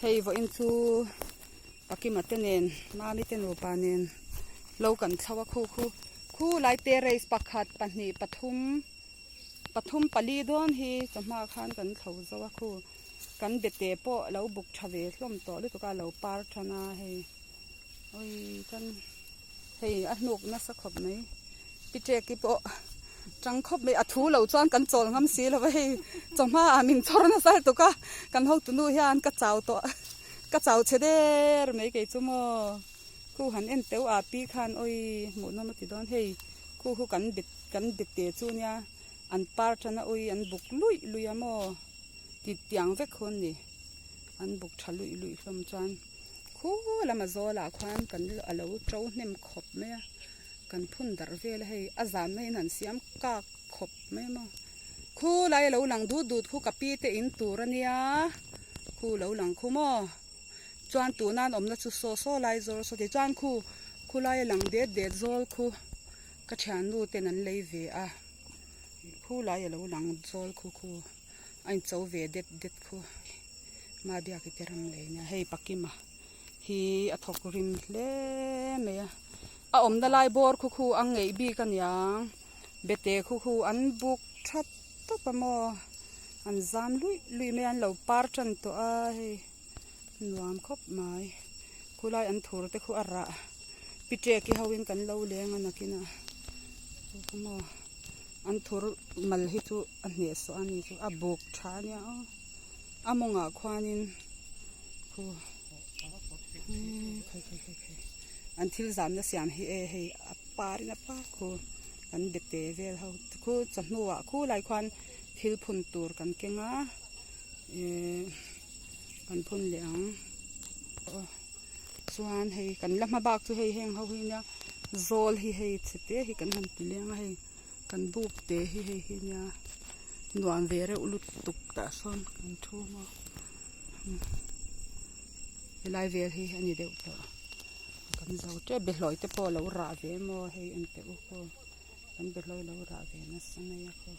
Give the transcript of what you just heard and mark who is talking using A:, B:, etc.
A: Hei vawiin chu Pakima te nen Mami te nupa nen lo kan thlo a khu khu khu lai terrace pakhat pahnih pathum pathum pali dawn hi chawhma khan kan thlo zo a khu kan bete pawh lo buk tha ve hlawm tawh lutuk a lo par tan a hei awii chuan hei a hnuk nasa khawp mai pi teki pawh tang khawp mai a thu lo chuan kan chawl ngam si lo va hei chawhma ah min chhawr nasa lutuk a kan hotu nu hian ka chau tawh ka chau chhe der mai kei chu maw khu han en teuh a pi khan awii hmuh nawm a ti dawn hei khu khu kan bet kan bete chu nia an par tan a awii an buk luih luih a maw ti tiang vek khu an ni an buk tha luih luih hlawm chuan khu lama zawlah khuan kan a lo to hnem khawp mai a kan phun darh vel a hei a zan maiin an siam kak khawp mai maw khu lai a lo lang dut dut khu ka pi te in tur a nia khu lo lang khu maw chuan tuna an awmna chu saw saw lai zawr saw ti chuan khu khu lai a lang det det zawl khu ka thiannu ten an lei ve a khu lai a lo lang zawl khu khu. A incho ve det det khu ma biak i te ram lei nia hei pakima hi a thawk rim hle mai a a awmna lai bawr khu khu a ngeih bik a niang bete khu khu an buk that tawp a maw an zam luih luih mai a an lo par tan tawh a hei nuam khawp mai khulai an thur te khu a rah pi teki ho in kan lo leng a nakinah chu chu maw an thur mal hi chu a hneh sawh a ni chu a buk tha a nia aw a mawngah khuanin khu khai khai khai khai an thil zamna siam hi e hei a par in a par khu kan be te vel ho khu chawhnu ah khu lai khuan thil phun tur kan keng a ehh kan phun leh ang aw. Chuan hei kan la hma bak chu hei heng ho hi nia zawl hi hei chhe te hi kan han ti leng a hei kan buk te hi hei hi nia nuam ve reuh lutuk tah sawn kan thu maw helai vel hi a ni deuh tawh kan zo tep behlawi te pawh a lo rah ve maw hei en teh u khaw kan behlawi lo rah ve nasa mai a khaw.